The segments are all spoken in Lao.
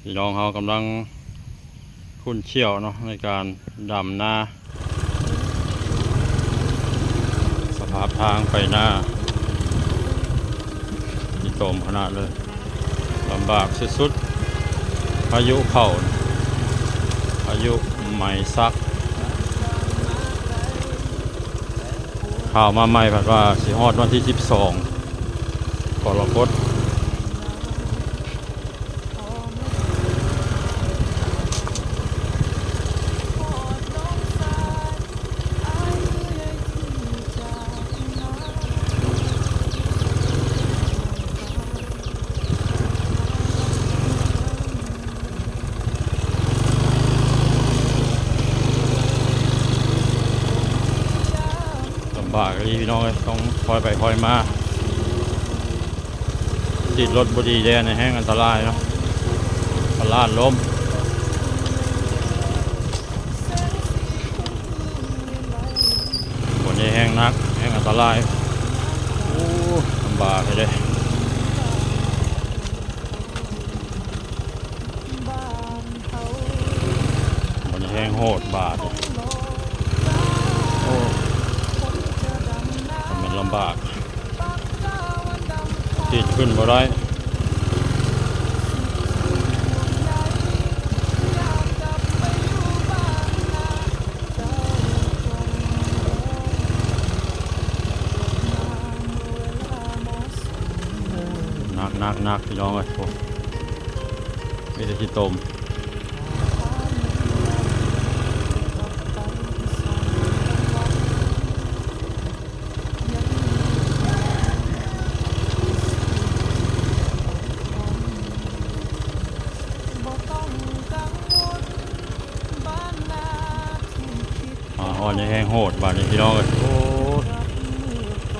ພີ່ນ້ອງເຮົາກຳລັງຂຸ້ນຂ້ຽວເນາະ ໃນການດຳນາ. ສະພາບທາງໄປນາຂີ້ຕົມຂະໜາດເລີຍ, ລຳບາກສຸດໆ. ພາຍຸເຂົ້າ, ພາຍຸໄໝສັກ. ຂ່າວມາໃໝ່ພັດວ່າຊິຮອດວັນທີສິບສອງກໍລະກົດ. ລຳບາກອີ່ຫຼີພີ່ນ້ອງເອີຍ, ຕ້ອງຄ່ອຍໄປຄ່ອຍມາ. ຕິດລົດບໍ່ດີແດ່ນີ້ແຮງອັນຕະລາຍເນາະ, ພະລາດລົ້ມ. ບ່ອນນີ້ແຮງໜັກ ແຮງອັນຕະລາຍ. ໂອ້ ລຳບາກແທ້ເດ້. ມັນແຮງໂຫດບາດ. ໂອ້ ມັນລຳບາກ, ຕີນຂຶ້ນບໍ່ໄດ້. ໜັກໆໆ ພີ່ນ້ອງເອີຍ, ໂອ້ ມີແຕ່ຂີ້ຕົມ. ອ່າ ຮອດນີ້ແຮງໂຫດບາດນີ້ພີ່ນ້ອງເອີຍ. ໂອ້ຍ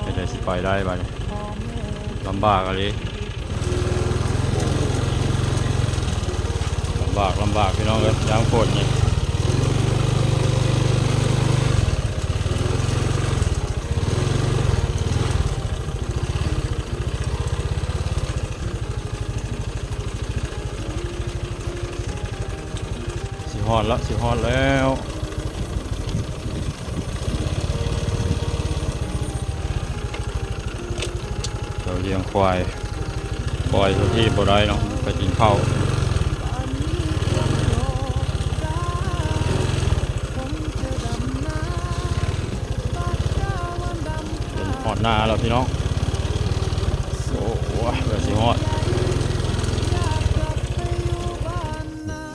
ເຮັດໃດຊິໄປໄດ້ບາດນີ້, ລຳບາກອີ່ຫຼີ, ລຳບາກ ລຳບາກພີ່ນ້ອງເອີຍ ຍາມຝົນນີ້. ຊິຮອດລະ ຊິຮອດແລ້ວ. ເຈົ້າລ້ຽງຄວາຍ ປ່ອຍເຈົ້າທີ່ບໍ່ໄດ້ເນາະ, ໄປກິນເຂົ້າ. ເປັນຮອດນາແລ້ວພີ່ນ້ອງ. ໂອ້ຍ ເກືອບຊິຮອດ.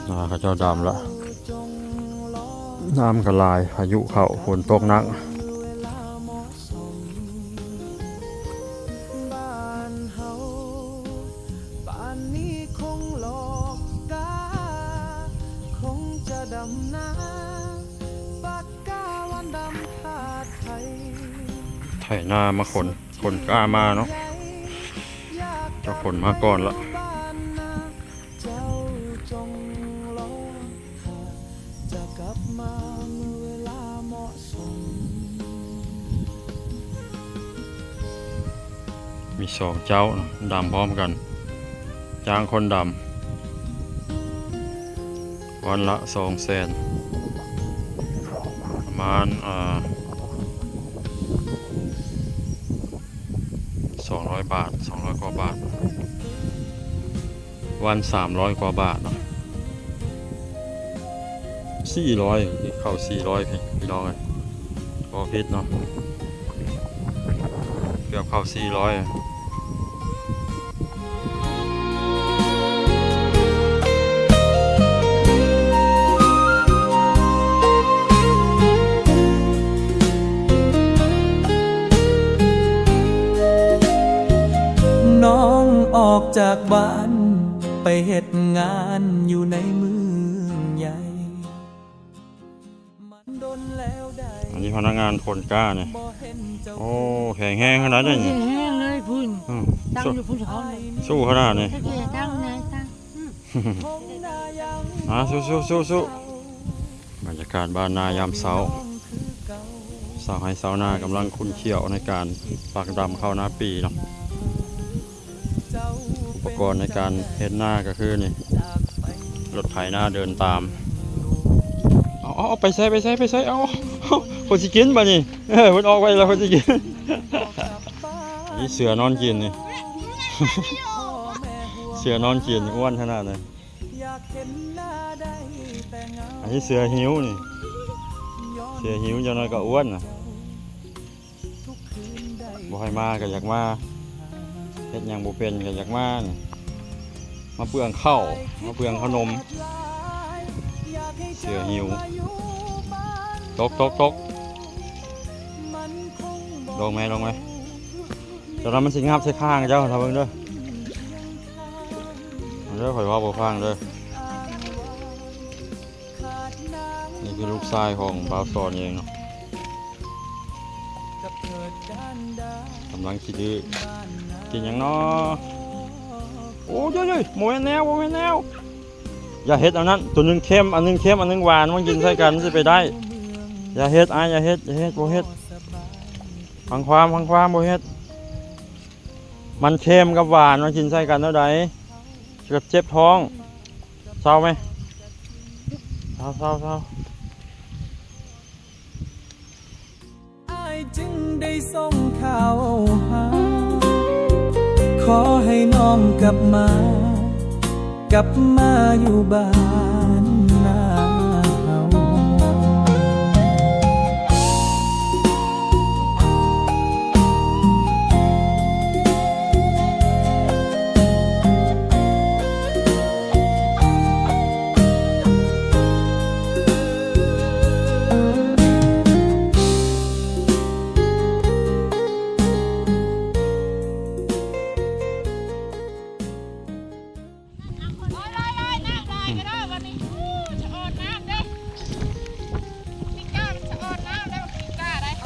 ນາເຂົາເຈົ້າດຳລະ, ນ້ຳກໍຫຼາຍ, ພາຍຸເຂົ້າ, ຝົນຕົກໜັກ. ໄຖນາມາຂົນ ຂົນກ້າມາເນາະ, ເຈົ້າຂົນມາກ່ອນລະ. ມີສອງເຈົ້ານະ ດຳພ້ອມກັນ, ຈ້າງຄົນດຳ ວັນລະສອງແສນ ປະມານ ເອີ ສອງຮ້ອຍບາດ ສອງຮ້ອຍກວ່າບາດ. ວັນສາມຮ້ອຍກວ່າບາດເນາະ, ສີ່ຮ້ອຍ ເຂົ້າສີ່ຮ້ອຍ ພີ່ນ້ອງເອີຍ, ບໍ່ຜິດເນາະ, ເກືອບເຂົ້າສີ່ຮ້ອຍ. ນ້ອງອອກຈາກບ້ານໄປເຮັດງານຢູ່ໃນເມືອງໃຫຍ່. ອັນນີ້ພະນັກງານຂົນກ້ານີ້. ໂອ້ ແຂງແຮງຂະໜາດໃດນີ້. ແຮງເລີຍພຸ້ນ. ອືມ ຕັ້ງຢູ່ພຸ້ນເຂົາ. ສູ້ຂະໜາດນີ້. ຕັ້ງແນ່ ຕັ້ງແນ່ ຕັ້ງ. ອືມ ອ່າ ສູ້ໆໆໆ. ບັນຍາກາດບ້ານນາຍາມເຊົ້າ, ຊາວໄຮ່ຊາວນາກຳລັງຂຸ້ນຂ້ຽວໃນການປັກດຳເຂົ້ານາປີເນາະ. ອຸປະກອນໃນການເຮັດນາກໍຄືນີ້, ລົດໄຖນາເດີນຕາມ. ເອົາ ເອົາ ເອົາ ໄປໃສ ໄປໃສ ໄປໃສ ເອົາ ເອົາ ເພິ່ນຊິກິນບາດນີ້. ເອີ ເພິ່ນອອກໄປແລ້ວ ເພິ່ນຊິກິນ. ນີ້ເສືອນອນກິນນີ້ ເສືອນອນກິນ ອ້ວນຂະໜາດນັ້ນ. ອັນນີ້ເສືອຫິວນີ້ ເສືອຫິວ ຈັກໜ້ອຍກໍອ້ວນນະ. ບໍ່ໃຫ້ມາກໍຢາກມາ ເຮັດຫຍັງບໍ່ເປັນກໍຢາກມານີ້ ມາເປືອງເຂົ້າ ມາເປືອງເຂົ້າໜົມ. ເສືອຫິວ ຕົກ ຕົກ ຕົກ ລົງແມ່ ລົງແມ່. ຕອນນັ້ນມັນຊິງັບໃສ່ຂ້າງເຈົ້າ ຖ້າເບິ່ງເດີ ເດີ ຂ້ອຍເວົ້າບໍ່ຟັງເດີ. ນີ້ຄືລູກຊາຍຂອງບ່າວສອນເອງເນາະ ກຳລັງຂີ້ດື້. ກິນຫຍັງເນາະ? ໂອ້ຍ ໂອ້ຍ ໂອ້ຍ ບໍ່ແມ່ນແນວ ບໍ່ແມ່ນແນວ. ຢ່າເຮັດອັນນັ້ນ ໂຕໜຶ່ງເຄັມ ອັນໜຶ່ງເຄັມ ອັນໜຶ່ງຫວານ ມັນກິນໃສ່ກັນ ມັນຊິໄປໄດ້. ຢ່າເຮັດ ອ້າຍ ຢ່າເຮັດ ຢ່າເຮັດ ບໍ່ເຮັດ. ຟັງຄວາມ ຟັງຄວາມ ບໍ່ເຮັດ. ມັນເຄັມກັບຫວານ ມັນກິນໃສ່ກັນແນວໃດ? ເຈັບ ເຈັບທ້ອງ. ເຊົາໄໝ? ເຊົາ ເຊົາ ເຊົາ. ອ້າຍຈຶ່ງໄດ້ສົ່ງຂ່າວຫາ ຂໍໃຫ້ນ້ອງກັບມາ ກັບມາຢູ່ບ້ານນາເຮົາ.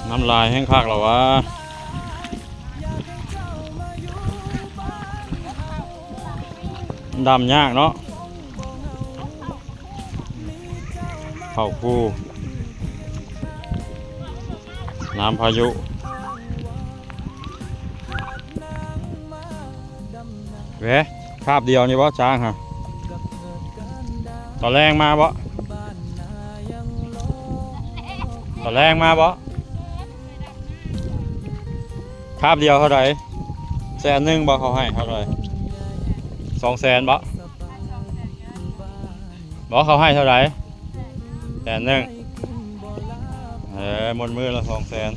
ນ້ຳລາຍແຮງຄັກແລ້ວຫວາ. ດຳຍາກເນາະ ເຂົ້າຄູ ນ້ຳພາຍຸ. ເວ ຄາບດຽວນີ້ບໍ່ ຈ້າງຫະ? ຕອນແລງມາບໍ່? ຕອນແລງມາບໍ່? ຄາບດຽວເທົ່າໃດ? ແສນໜຶ່ງບໍ່? ເຂົາໃຫ້ເທົ່າໃດ? ສອງແສນບໍ່? ບໍ່ ເຂົາໃຫ້ເທົ່າໃດ? ແສນໜຶ່ງ. ເອີ ໝົດມື້ລະສອງແສນ.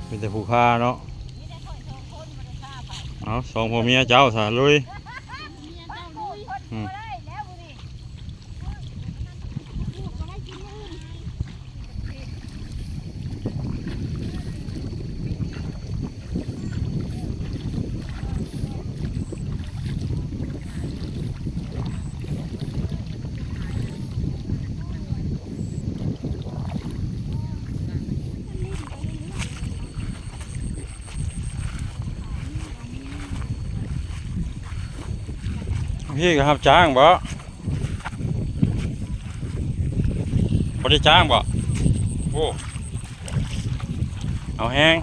ມີແຕ່ຜູ້ຂ້າເນາະ. ເອົາ ສອງຜົວເມຍເຈົ້າສະ ລຸຍ. ອືມ. ພີ່ກໍຮັບຈ້າງບໍ່? ບໍ່ໄດ້ຈ້າງບໍ່? ໂອ້ ເອົາແຮງ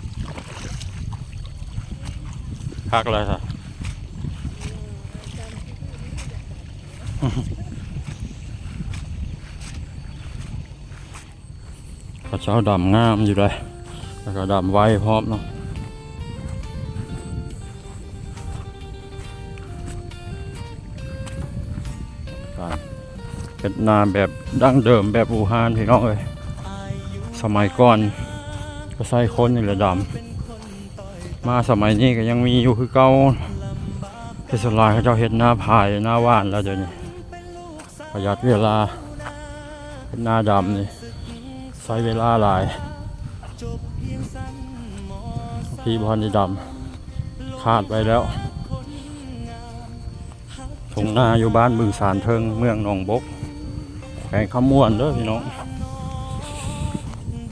ຄັກແລ້ວຊະ. ເຂົາເຈົ້າດຳງາມຢູ່ເດ້ ແລ້ວກໍດຳໄວພ້ອມເນາະ. ການເຮັດນາແບບດັ້ງເດີມ ແບບບູຮານ ພີ່ນ້ອງເອີຍ. ສະໄໝກ່ອນກໍໃຊ້ຄົນນີ້ແຫຼະດຳ ມາສະໄໝນີ້ກໍຍັງມີຢູ່ຄືເກົ່າ ແຕ່ສ່ວນຫຼາຍເຂົາເຈົ້າເຮັດນາພາຍ ນາຫວ່ານແລ້ວດຽວນີ້. ປະຢັດເວລາ. ເຮັດນາດຳນີ້ໃຊ້ເວລາຫຼາຍ. ພີ່ບໍ່ທັນໄດ້ດຳ ຄາດໄວ້ແລ້ວ. ທົ່ງນາຢູ່ບ້ານບຶງສານເທິງ ເມືອງໜອງບົກ. ແຂວງຄຳມ່ວນເດີພີ່ນ້ອງ.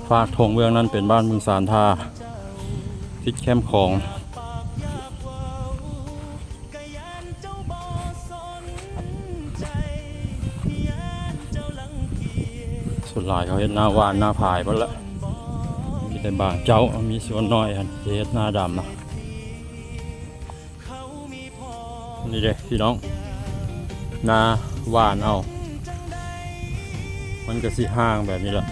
ຟາກທົ່ງເບື້ອງນັ້ນເປັນບ້ານບຶງສານທ່າ ຕິດແຄມຂອງ. ສ່ວນຫຼາຍເຂົາເຮັດນາຫວ່ານນາຜາຍເບິດລະ ມີແຕ່ບາງເຈົ້າ ມີສ່ວນໜ້ອຍຫັ້ນທີ່ເຮັດນາດຳນະ. ນີ້ເດ້ພີ່ນ້ອງ ນາຫວ່ານເອົາ ມັນກະຊິຫ່າງແບບນີ້ລະ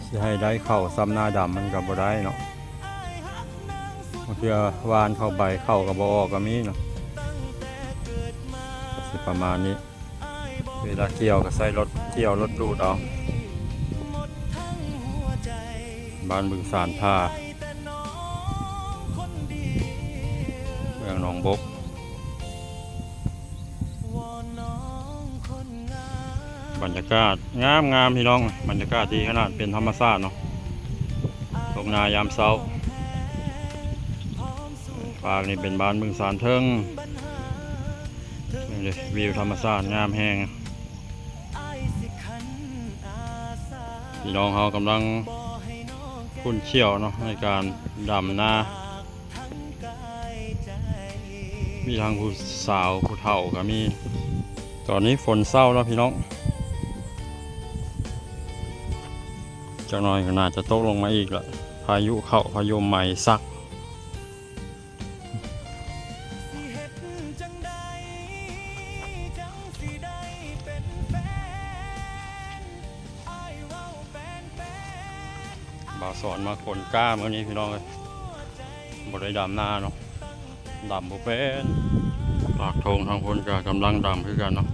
ຊິໃຫ້ໄດ້ເຂົ້າຊ່ຳນາດຳມັນກະບໍ່ໄດ້ເນາະ. ບາງເທື່ອຫວ່ານເຂົ້າໄປເຂົ້າກະບໍ່ອອກກະມີເນາະ. ກະຊິປະມານນີ້ ເວລາກ່ຽວກະໃຊ້ລົດກ່ຽວລົດດູດເອົາ. ບ້ານບຶງສານທ່າ ເມືອງໜອງບົກ. ບັນຍາກາດງາມໆ ພີ່ນ້ອງ ບັນຍາກາດດີຂະໜາດ ເປັນທຳມະຊາດເນາະ ທົ່ງນາຍາມເຊົ້າ. ຟາກນີ້ເປັນບ້ານບຶງສານເທິງ ເບິ່ງເດີ ວິວທຳມະຊາດງາມແຮງ. ພີ່ນ້ອງເຮົາກຳລັງຂຸ້ນຂ້ຽວເນາະ ໃນການດຳນາ ມີທັງຜູ້ສາວຜູ້ເຖົ້າກະມີ. ຕອນນີ້ຝົນເຊົາແລ້ວພີ່ນ້ອງ ຈັກໜ້ອຍກະໜ້າຈະຕົກລົງມາອີກລະ ພາຍຸເຂົ້າ ພາຍຸໄໝສັກ. ບ່າວສອນມາຂົນກ້າມື້ນີ້ພີ່ນ້ອງເອີຍ ບໍ່ໄດ້ດຳນາເນາະ ດຳບໍ່ເປັນ. ຟາກທົ່ງທາງພຸ້ນກະກຳລັງດຳຄືກັນເນາະ.